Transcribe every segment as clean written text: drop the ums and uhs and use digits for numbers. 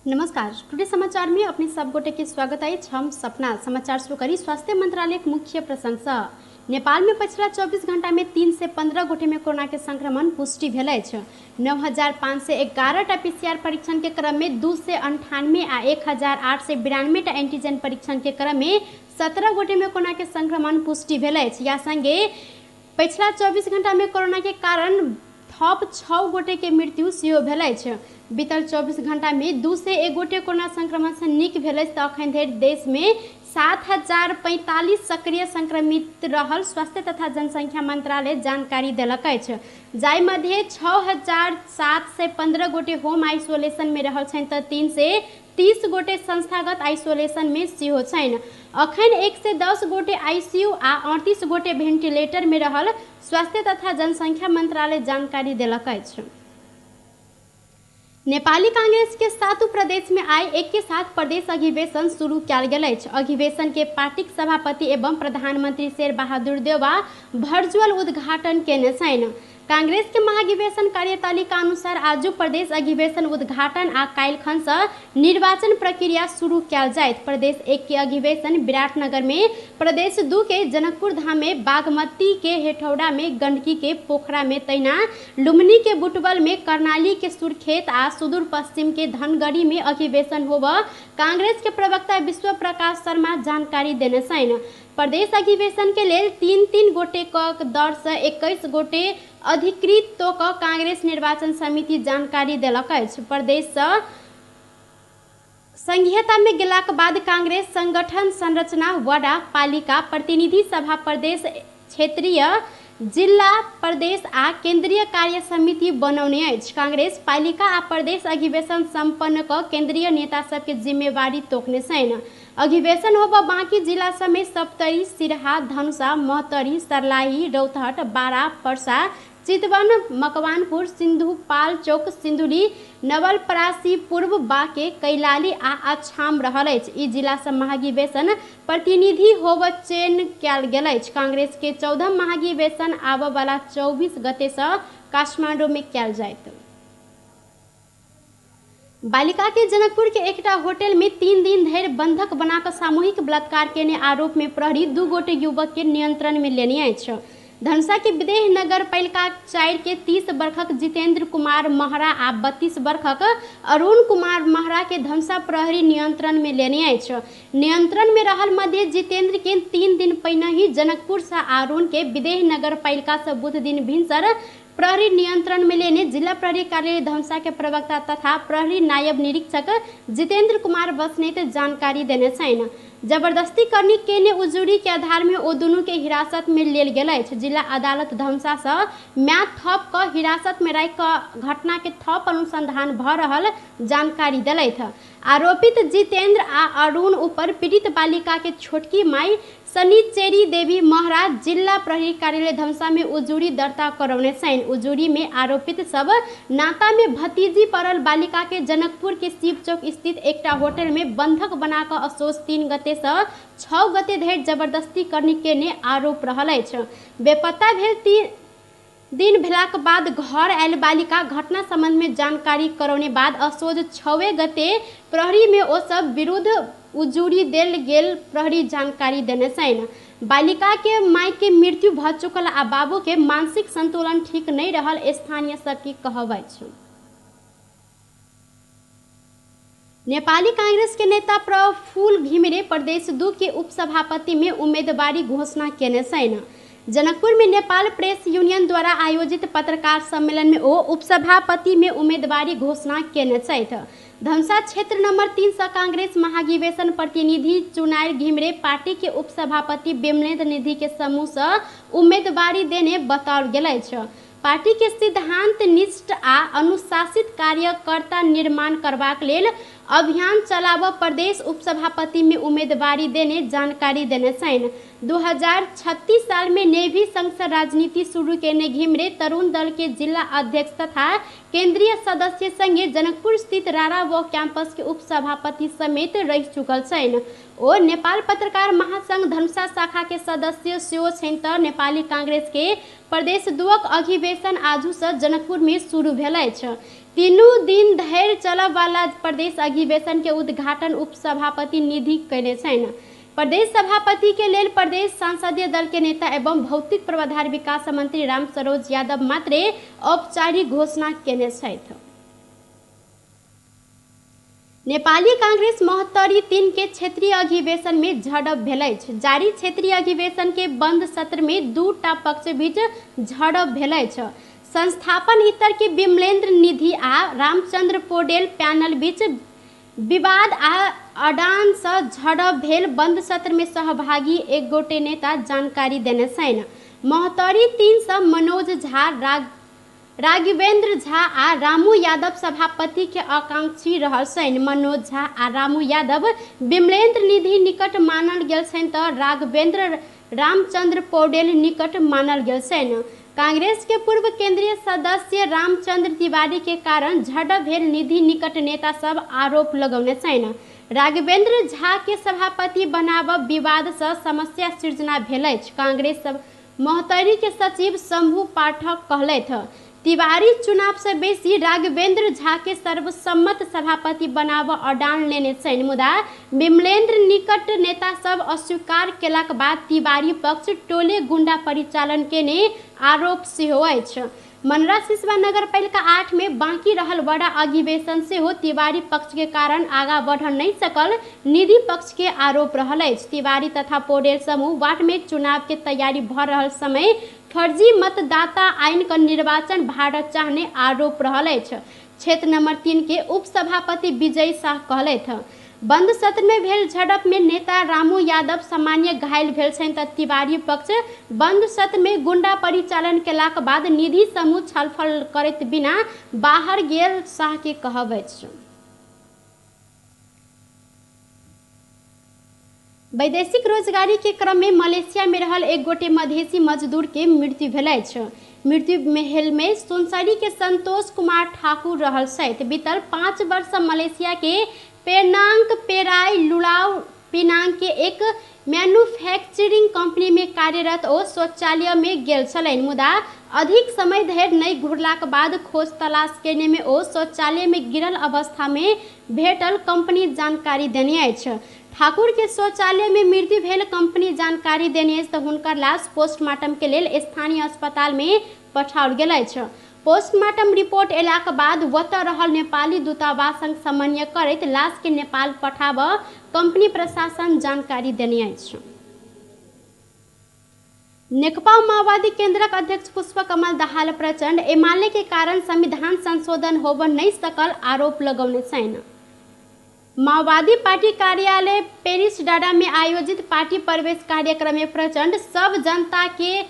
नमस्कार, टुडे समाचार में अपने सब गोटे के स्वागत अछि। हम सपना समाचार शुरू करी स्वास्थ्य मंत्रालय मुख्य प्रसंग। नेपाल में पिछला 24 घंटा में 315 गोटे में कोरोना के संक्रमण पुष्टि भेल अछि। 9511 टा पीसीआर परीक्षण के क्रम में 298 आ 1892 टा एंटीजन परीक्षण के क्रम में 17 गोटे में कोरोना के संक्रमण पुष्टि भेल अछि। या संगे पिछला 24 घंटा में कोरोना के कारण थप 6 गोटे के मृत्यु सेहो भेल अछि। बीतल 24 घंटा में 201 गोटे कोरोना संक्रमण से नीक भेल अछि। तऽ अखन धरि देश में 7045 सक्रिय संक्रमित रहल स्वास्थ्य तथा जनसंख्या मंत्रालय जानकारी देलक अछि। जाहि मध्ये 6715 गोटे होम आइसोलेशन में रहल छनि तऽ 330 गोटे संस्थागत आइसोलेशन में सेहो छनि। अखन 110 गोटे आईसीयू आ 38 गोटे वेंटिलेटर में रहल स्वास्थ्य तथा जनसंख्या मंत्रालय जानकारी देलक अछि। नेपाली कांग्रेस के 7 प्रदेश में आइ एक के साथ प्रदेश अधिवेशन शुरू कयल गेल अछि। अधिवेशन के पार्टीक सभापति एवं प्रधानमंत्री शेर बहादुर देउवा वर्चुअल उद्घाटन केने छनि। कांग्रेस के महाधिवेशन कार्यतालिका अनुसार आजू प्रदेश अधिवेशन उद्घाटन आ काल्हिखन से निर्वाचन प्रक्रिया शुरू कयल जायत। प्रदेश 1 के अधिवेशन विराटनगर में, प्रदेश 2 के जनकपुर धाम में, बागमती के हेठौड़ा में, गंडकी के पोखरा में, तैना लुम्बिनी के बुटवल में, कर्णाली के सुरखेत आ सुदूर पश्चिम के धनगढ़ी में अधिवेशन होब कांग्रेस के प्रवक्ता विश्व प्रकाश शर्मा जानकारी देने छनि। प्रदेश अधिवेशन के लेल 3-3 गोटे क दर से 21 गोटे अधिकृत तो क कांग्रेस निर्वाचन समिति जानकारी देलक अछि। प्रदेश से संघीयता में गेलाक बाद कांग्रेस संगठन संरचना, वडा, पालिका, प्रतिनिधि सभा, प्रदेश, क्षेत्रीय, जिला, प्रदेश आ केंद्रीय कार्य समिति बनौने अछि। कांग्रेस पालिका आ प्रदेश अधिवेशन संपन्न क केंद्रीय नेता सबके जिम्मेवारी तोकने छनि। अधिवेशन होब बाँकी जिला समेत सप्तरी, सिरहा, धनुषा, महोत्तरी, सर्लाही, रौतहट, बारा, पर्सा, चितवन, मकवानपुर, सिन्धुपाल्चोक, सिन्धुली, नवलपरासी, पूर्व बाँके, कैलाली आ अछाम रहल अछि। ई जिला सब महाधिवेशन प्रतिनिधि होब चयन कयल गेल अछि। कांग्रेस के 14 महाधिवेशन आबऽ वाला 24 गते से काठमांडू में कयल जायत। बालिका के जनकपुर के एकटा होटल में 3 दिन धरि बंधक बनाकर सामूहिक बलात्कार केने आरोप में प्रहरी 2 गोटे युवक के नियंत्रण में लेने अछि। धनुषा के विदेह नगर पालिका 4 के 30 वर्षक जितेंद्र कुमार महरा आ 32 वर्षक अरुण कुमार महरा के धनुषा प्रहरी नियंत्रण में लेने अछि। नियंत्रण में रहल मध्य जितेंद्र के 3 दिन पहिने ही जनकपुर से अरुण के विदेह नगर पालिका से बुध दिन भिनसर प्रहरी नियंत्रण में लेने जिला प्रहरी कार्यालय धनुषा के प्रवक्ता तथा प्रहरी नायब निरीक्षक जितेंद्र कुमार बस्नेत जानकारी देने छनि। जबरदस्ती करनी केने उजुरी के आधार में ओ दुनू के हिरासत में लेल गेल अछि। जिला अदालत धनुषा से म्याद थप क हिरासत में राखि क घटना के थप अनुसंधान भ रहल जानकारी देलथि। आरोपित जितेंद्र आ अरुण ऊपर पीड़ित बालिका के छोटकी माई शनिचेरी देवी महरा जिला प्रहरी कार्यालय धनुषा में उजुरी दर्ता करौने छनि। उजुरी में आरोपित सब नाता में भतीजी पड़ल बालिका के जनकपुर के शिव चौक स्थित एकटा होटल में बंधक बनाकर असोज 3 गते से 6 गते धरि जबरदस्ती करनी केने आरोप रहल अछि। बेपत्ता भेल 3 दिन भेलाक बाद घर आयल बालिका घटना संबंध में जानकारी करौने बाद असोज 6 गते प्रहरी में ओ सब विरुद्ध उजुरी देल गेल प्रहरी जानकारी देने छनि। बालिका के माय के मृत्यु भ चुकल आ बाबू के मानसिक संतुलन ठीक नहीं रहल स्थानीय सबके कहब अछि। नेपाली कांग्रेस के नेता प्रफुल्ल घिमिरे प्रदेश 2 के उपसभापति में उम्मीदवारी घोषणा केने छनि। जनकपुर में नेपाल प्रेस यूनियन द्वारा आयोजित पत्रकार सम्मेलन में ओ उपसभापति में उम्मीदवारी घोषणा केने छथि। धनुषा क्षेत्र नंबर 3 से कांग्रेस महाधिवेशन प्रतिनिधि चुनार घिमिरे पार्टी के उपसभापति बिमलेन्द्र निधि के समूह से उम्मीदवारी देने बताओल गेल अछि। पार्टी के सिद्धांत निष्ठ आ अनुशासित कार्यकर्ता निर्माण करबाक लेल अभियान चलाबऽ प्रदेश उपसभापति में उम्मीदवारी देने जानकारी देने छनि। 2036 साल में नेभी संघ से राजनीति शुरू केने घिमिरे तरुण दल के जिला अध्यक्ष तथा केंद्रीय सदस्य संगे जनकपुर स्थित रारा व कैंपस के उपसभापति समेत रहि चुकल छनि। ओ नेपाल पत्रकार महासंघ धनुषा शाखा के सदस्य सेहो छनि। तऽ नेपाली कांग्रेस के प्रदेश 2 अधिवेशन आजू से जनकपुर में शुरू भेल अछि। तीनू दिन धरि चलयवला प्रदेश अधिवेशन के उद्घाटन उपसभापति निधि कयने छनि। प्रदेश सभापति के लेल प्रदेश संसदीय दल के नेता एवं भौतिक पूर्वाधार विकास मंत्री रामसरोज यादव मात्रे औपचारिक घोषणा केने छथि। नेपाली कांग्रेस महोत्तरी 3 के क्षेत्रीय अधिवेशन में झड़प भेल अछि। जारी क्षेत्रीय अधिवेशन के बंद सत्र में 2टा पक्ष बीच झड़प भेल अछि। संस्थापन इतर के विमलेन्द्र निधि आ रामचंद्र पौडेल पैनल बीच विवाद आ अडान से झड़प भेल बंद सत्र में सहभागी एक गोटे नेता जानकारी देने छनि। महोत्तरी 3 से मनोज झा, राघवेंद्र झा आ रामू यादव सभापति के आकांक्षी रहल छनि। मनोज झा आ रामू यादव विमलेन्द्र निधि निकट मानल गेल छनि तऽ राघवेंद्र रामचंद्र पौडेल निकट मानल गेल छनि। कांग्रेस के पूर्व केंद्रीय सदस्य रामचंद्र तिवारी के कारण झड़प भेल निधि निकट नेता सब आरोप लगौने छनि। राघवेंद्र झा के सभापति बनाब विवाद से समस्या सृजना भेल अछि। कांग्रेस महोत्तरी के सचिव शंभू पाठक कहलथि, तिवारी चुनाव से बेसी राघवेंद्र झा के सर्वसम्मत सभापति बनाब अडान लेने छनि, मुदा विमलेन्द्र निकट नेता सब अस्वीकार केलाक बाद तिवारी पक्ष टोले गुंडा परिचालन केने आरोप सेहो अछि। मनरा सिसवा नगरपालिका 8 में बाकी रहल वडा अधिवेशन सेहो तिवारी पक्ष के कारण आगा बढ़ नहीं सकल निधि पक्ष के आरोप रहल अछि। तिवारी तथा पौडेल समूह वार्ड में चुनाव के तैयारी भ रहल समय फर्जी मतदाता आइन क निर्वाचन भारत चाहने आरोप रहल अछि। क्षेत्र नंबर 3 के उपसभापति विजय शाह कहलथि, बंद सत्र में भेल झड़प में नेता रामू यादव सामान्य घायल भेल छनि तऽ तिवारी पक्ष बंद सत्र में गुंडा परिचालन केलाक बाद निधि समूह छलफल करैत बिना बाहर गेल शाह के कहब अछि। वैदेशिक रोजगारी के क्रम में मलेशिया में रहल एक गोटे मधेसी मजदूर के मृत्यु भेल अछि। मृत्यु महल में सुनसरी के संतोष कुमार ठाकुर रहल छथि। बीतल 5 वर्ष मलेशिया के पेनांग पेराई लुलाव पिनांग के एक मैन्युफैक्चरिंग कंपनी में कार्यरत ओ शौचालय में गेल छलनि, मुदा अधिक समय धरि नहि घुरलाक बाद खोज तलाश केने में ओ शौचालय में गिरल अवस्था में भेटल कंपनी जानकारी देने अछि। ठाकुर के शौचालय में मृत्यु भेल कंपनी जानकारी देने अछि तऽ हुनकर लाश पोस्टमार्टम के लेल स्थानीय अस्पताल में पठाओल गेल अछि। पोस्टमार्टम रिपोर्ट एलाक बाद ओतऽ रहल नेपाली दूतावास संग समन्वय करैत लाश के नेपाल पठाबऽ कंपनी प्रशासन जानकारी देने अछि। नेकपा माओवादी केंद्रक अध्यक्ष पुष्पकमल दाहाल प्रचंड एमाले के कारण संविधान संशोधन होबऽ नहीं सकल आरोप लगौने छनि। माओवादी पार्टी कार्यालय पेरिस डाडा में आयोजित पार्टी प्रवेश कार्यक्रम में प्रचंड सब जनता के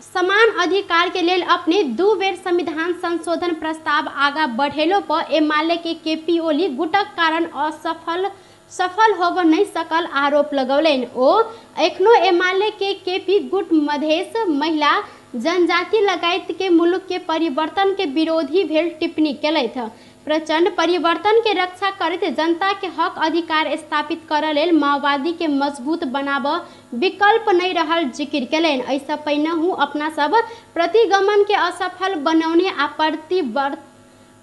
समान अधिकार के लेल अपने 2 बेर संविधान संशोधन प्रस्ताव आगा बढ़ेलो पर एमाले के केपी ओली गुटक कारण असफल सफल होब नहीं सकल आरोप लगौलनि। ओ एखनो एमाले के केपी गुट मधेश महिला जनजाति लगायत के मुल्क के परिवर्तन के विरोधी भेल टिप्पणी केलथि। प्रचंड परिवर्तन के रक्षा करैत जनता के हक अधिकार स्थापित करऽ लेल माओवादी के मजबूत बनाब विकल्प नहीं रहल जिक्र केलनि। एहिसँ पहिनहु अपना सब प्रतिगमन के असफल बनौने आ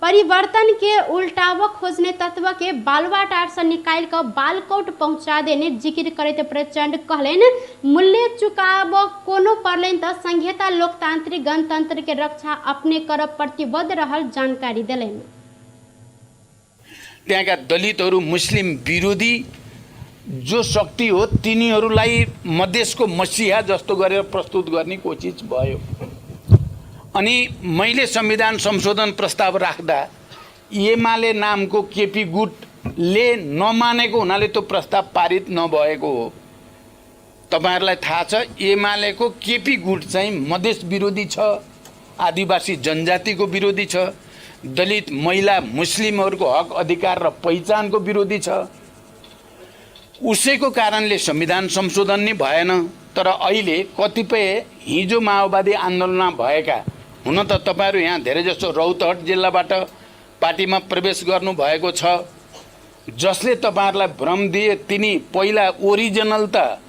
परिवर्तन के उल्टाव खोजने तत्व के बालवाटार से निकालि कऽ बालकोट पहुंचा देने जिक्र करैत प्रचंड कहलनि, मूल्य चुकाब कोनो पड़लनि तऽ संघीयता लोकतांत्रिक गणतंत्र के रक्षा अपने करब प्रतिबद्ध रहल जानकारी देलनि। त्यहाँका दलितहरू मुस्लिम विरोधी जो शक्ति हो तिनीहरूलाई मधेसको मसिहा जस्तो गरेर प्रस्तुत गर्ने कोसिस भयो। अनि मैले संविधान संशोधन प्रस्ताव राख्दा एमाले नामको केपी गुटले नमानेको हुनाले त्यो प्रस्ताव पारित नभएको हो। तपाईहरुलाई थाहा छ एमालेको केपी गुट चाहिँ मधेस विरोधी छ, आदिवासी जनजातिको विरोधी छ, दलित महिला मुस्लिमहरूको हक अधिकार र पहिचानको विरोधी छ। उसैको कारणले संविधान संशोधन नै भएन। तर अहिले कतिपय हिजो माओवादी आन्दोलनमा भएका हुन त तपाईहरु यहाँ धेरैजसो रौतहट जिल्लाबाट पार्टीमा प्रवेश गर्नु भएको छ, जसले तपाईहरुलाई भ्रम दिए तिनी पहिला ओरिजिनल त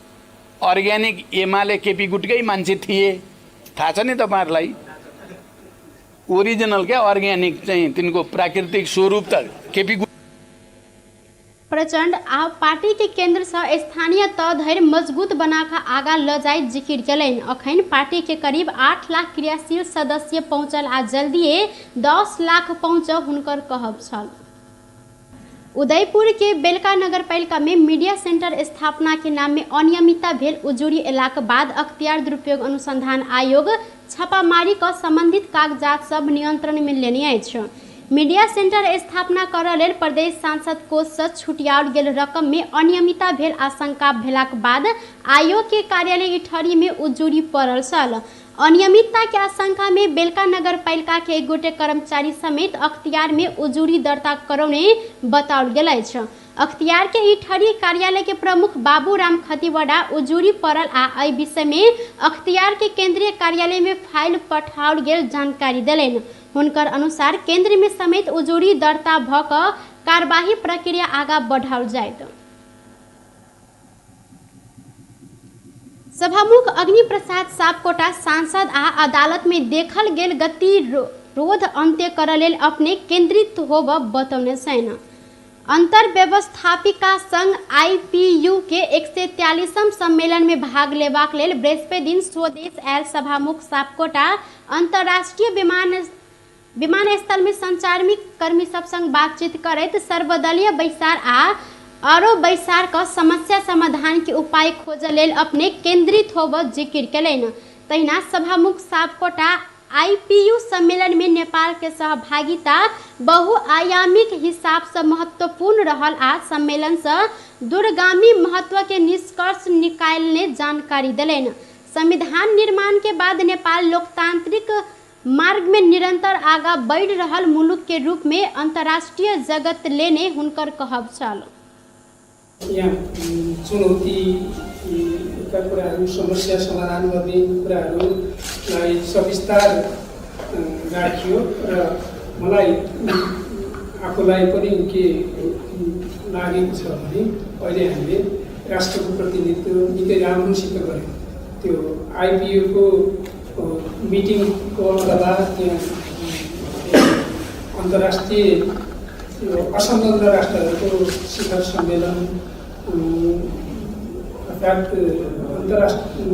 अर्ग्यानिक एमाले केपी गुटकै मान्छे थिए, थाहा छ नि तपाईहरुलाई। ओरिजिनल क्या अर्ग्यानिक चाहिँ तिनको प्राकृतिक स्वरूप त केपी प्रचण्ड आ पार्टी के केंद्र से स्थानीय तह धरि मजबूत बनाकर आगा ल जाय जिकिर केलनि। अखन पार्टी के करीब 8 लाख क्रियाशील सदस्य पहुंचल आ जल्दिए 10 लाख पहुंच हुनकर कहब छल। उदयपुर के बेलका नगरपालिका में मीडिया सेंटर स्थापना के नाम में अनियमितता भेल उजुरी एलाक बाद अख्तियार दुरुपयोग अनुसंधान आयोग छापामारी क संबंधित कागजात सब नियंत्रण में लेने अछि। मीडिया सेंटर स्थापना करऽ लेल प्रदेश सांसद कोष से छुटियाओल गेल रकम में अनियमितता भेल आशंका भेलाक बाद आयोग के कार्यालय इटहरी में उजुरी पड़ल छल। अनियमितता के आशंका में बेलका नगरपालिका के एक गोटे कर्मचारी समेत अख्तियार में उजुरी दर्ता करौने बताओल गेल अछि। अख्तियार के इटहरी कार्यालय के प्रमुख बाबूराम खतिवड़ा उजुरी पड़ल आ एहि विषय में अख्तियार के केंद्रीय कार्यालय में फाइल पठाओल गेल जानकारी देलनि। हुनकर अनुसार केंद्र में समेत उजुरी दर्ता भ क कार्यवाही प्रक्रिया आगा बढ़ाओल जायत। सभामुख अग्नि प्रसाद सापकोटा सांसद आ अदालत में देखल गेल गतिरोध अंत्य करऽ लेल अपने केंद्रित होब बतौने छनि। अंतर्व्यवस्थापिका संघ आईपीयू के 143म सम्मेलन में भाग लेबाक लेल बृहस्पति दिन स्वदेश आयल सभामुख सापकोटा अंतर्राष्ट्रीय विमानस्थल में संचारमी कर्मी सब संग बातचीत करैत सर्वदलीय बैसार आ आरो बैसार क समस्या समाधान के उपाय खोजऽ लेल अपने केंद्रित होब जिकिर केलनि। तहिना सभामुख सापकोटा आईपीयू सम्मेलन में नेपाल के सहभागिता बहुआयामिक हिसाब से महत्वपूर्ण रहल आ सम्मेलन से दूरगामी महत्व के निष्कर्ष निकालने जानकारी देलनि। संविधान निर्माण के बाद नेपाल लोकतांत्रिक मार्ग में निरंतर आगा बढ़ि रहल मुलुक के रूप में अंतर्राष्ट्रीय जगत लेने हुनकर कहब छल। यहाँ चुनौतीका कुराहरू, समस्या समाधान गर्ने कुराहरूलाई सविस्तार राखियो र मलाई आफूलाई पनि के लागेको छ भने अहिले हामीले राष्ट्रको प्रतिनिधित्व निकै राम्रोसित गऱ्यौँ। त्यो आइपिओको मिटिङको अथवा त्यहाँ अन्तर्राष्ट्रिय यो असंलग्न राष्ट्रहरूको शिखर सम्मेलन अर्थात् अन्तर्राष्ट्रिय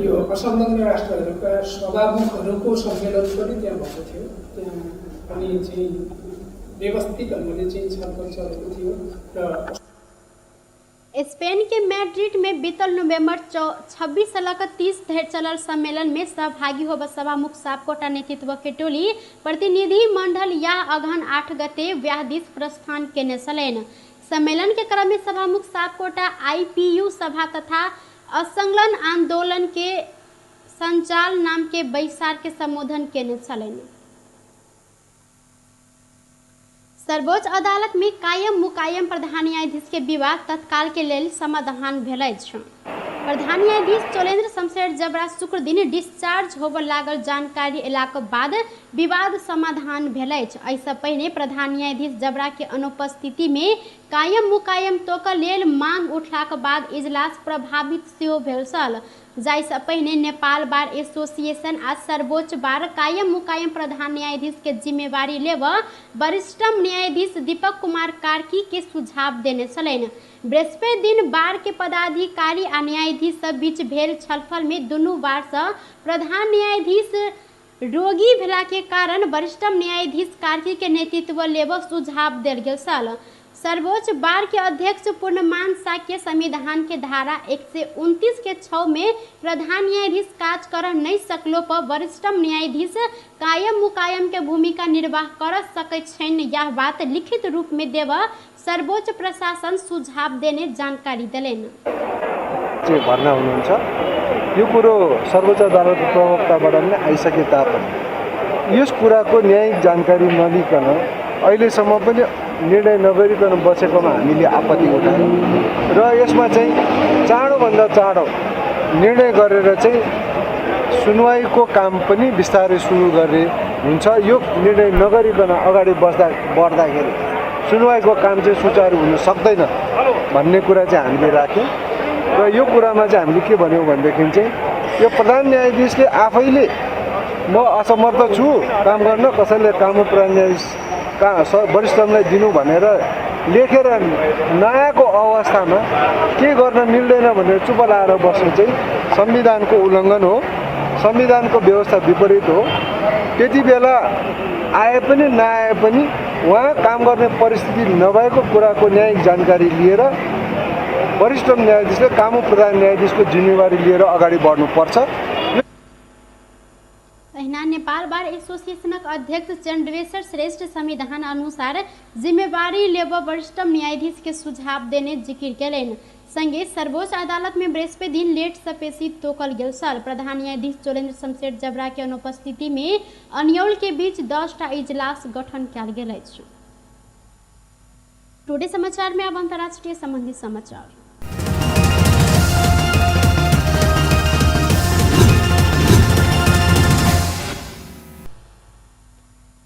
यो असंलग्न राष्ट्रहरूका सभामुखहरूको सम्मेलन पनि त्यहाँ भएको थियो। त्यहाँ पनि चाहिँ व्यवस्थित ढङ्गले चाहिँ छलफल चलेको थियो र स्पेन के मैड्रिड में बीतल नवंबर 26 से लकर 30 धरि चलल सम्मेलन में सहभागी होब सभामुख सापकोटा नेतृत्व के टोली प्रतिनिधि मंडल या अगहन 8 गते व्याह दिस प्रस्थान केने छलनि। सम्मेलन के क्रम में सभामुख सापकोटा आईपीयू सभा तथा असंलग्न आंदोलन के संचाल नाम के बैसार के संबोधन केने छलनि। सर्वोच्च अदालत में कायम मुकायम प्रधान न्यायाधीश के विवाद तत्काल के लेल समाधान भेल अछि। प्रधान न्यायाधीश चोलेन्द्र शमशेर जबरा शुक्र दिन डिस्चार्ज होबय लागल जानकारी एलाक बाद विवाद समाधान भेल अछि। एहिसँ पहिने प्रधान न्यायाधीश जबरा के अनुपस्थिति में कायम मुकायम तोक लेल मांग उठलाक बाद इजलास प्रभावित सेहो भेल छल। जाहिसँ पहिने नेपाल बार एसोसिएशन आ सर्वोच्च बार कायम मुकायम प्रधान न्यायाधीश के जिम्मेवारी लेब वरिष्ठतम न्यायाधीश दीपक कुमार कार्की के सुझाव देने छलनि। बृहस्पति दिन बार के पदाधिकारी आ न्यायाधीश सब बीच भेल छलफल में दुनू बार से प्रधान न्यायाधीश रोगी भेला के कारण वरिष्ठतम न्यायाधीश कार्की के नेतृत्व लेब सुझाव देल गेल छल। सर्वोच्च बार के अध्यक्ष पूर्णमान शाक्य संविधान के धारा 129 के 6 में प्रधान न्यायाधीश काज कर नहीं सकलो पर वरिष्ठतम न्यायाधीश कायम मुकायम के भूमिका निर्वाह कर सकै छनि, यह बात लिखित रूप में देव सर्वोच्च प्रशासन सुझाव देने जानकारी देलनि। भर्ना हुनुहुन्छ यो कुरो सर्वोच्च अदालतको प्रवक्ताबाट पनि आइसके तापनि यस कुराको न्यायिक जानकारी नलिकन अहिलेसम्म पनि निर्णय नगरिकन बसेकोमा हामीले आपत्ति उठायौँ र यसमा चाहिँ चाँडोभन्दा चाँडो निर्णय गरेर चाहिँ सुनवाईको काम पनि बिस्तारै सुरु गर्ने हुन्छ। यो निर्णय नगरिकन अगाडि बढ्दाखेरि सुनवाईको काम चाहिँ सुचारू हुन सक्दैन भन्ने कुरा चाहिँ हामीले राख्यौँ र यो कुरामा चाहिँ हामीले के भन्यौँ भनेदेखि चाहिँ यो प्रधान न्यायाधीशले आफैले म असमर्थ छु काम गर्न, कसैले कामु प्रधान न्यायाधीश कहाँ वरिष्ठतमलाई दिनु भनेर लेखेर नआएको अवस्थामा के गर्न मिल्दैन भनेर चुप लाएर बस्नु चाहिँ संविधानको उल्लङ्घन हो, संविधानको व्यवस्था विपरीत हो। त्यति बेला आए पनि नआए पनि उहाँ काम गर्ने परिस्थिति नभएको कुराको न्यायिक जानकारी लिएर वरिष्ठतम न्यायाधीशले कामु प्रधान न्यायाधीशको जिम्मेवारी लिएर अगाडि बढ्नुपर्छ। तहिना नेपाल बार एसोसिएसनक अध्यक्ष चन्द्रेश्वर श्रेष्ठ संविधान अनुसार जिम्मेवारी लेब वरिष्ठतम न्यायाधीश के सुझाव देने जिकिर केलनि। संगे सर्वोच्च अदालत में बृहस्पति दिन लेट से पेशी तोकल गेल छल। प्रधान न्यायाधीश चोलेन्द्र शमशेर जबरा के अनुपस्थिति में अन्योल के बीच 10टा इजलास गठन कयल गेल अछि। टुडे समाचार में अब अंतर्राष्ट्रीय संबंधी समाचार।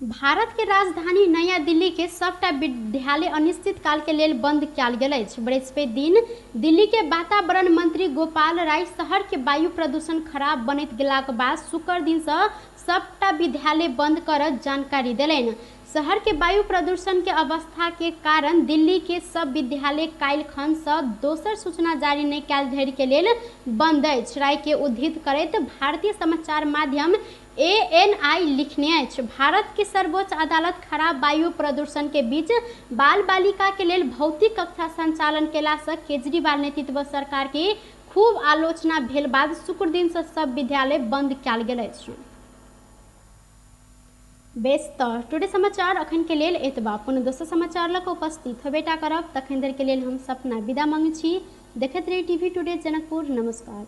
भारत के राजधानी नया दिल्ली के सबटा विद्यालय अनिश्चित काल के लेल बंद कयल गेल अछि। बृहस्पति दिन दिल्ली के वातावरण मंत्री गोपाल राय शहर के वायु प्रदूषण खराब बनैत गेलाक बाद शुक्र दिन से सबटा विद्यालय बंद करत जानकारी देलनि। शहर के वायु प्रदूषण के अवस्था के कारण दिल्ली के सब विद्यालय काल्हि खन से दोसर सूचना जारी नहि कयल धरि के लेल बंद अछि। राय के उद्धृत करैत भारतीय समाचार माध्यम ANI लिखने अछि। भारत के सर्वोच्च अदालत खराब वायु प्रदूषण के बीच बाल बालिका के लेल भौतिक कक्षा संचालन केला से केजरीवाल नेतृत्व सरकार के खूब आलोचना भेल बाद शुक्र दिन से सब विद्यालय बंद कयल गेल अछि। बेस तऽ टुडे समाचार अखन के लेल एतबा। पुनः दोसर समाचार लऽ कऽ उपस्थित होबेटा करब। तखन धरि के लेल हम सपना विदा मांगै छी। देखैत रही टीवी टुडे जनकपुर। नमस्कार।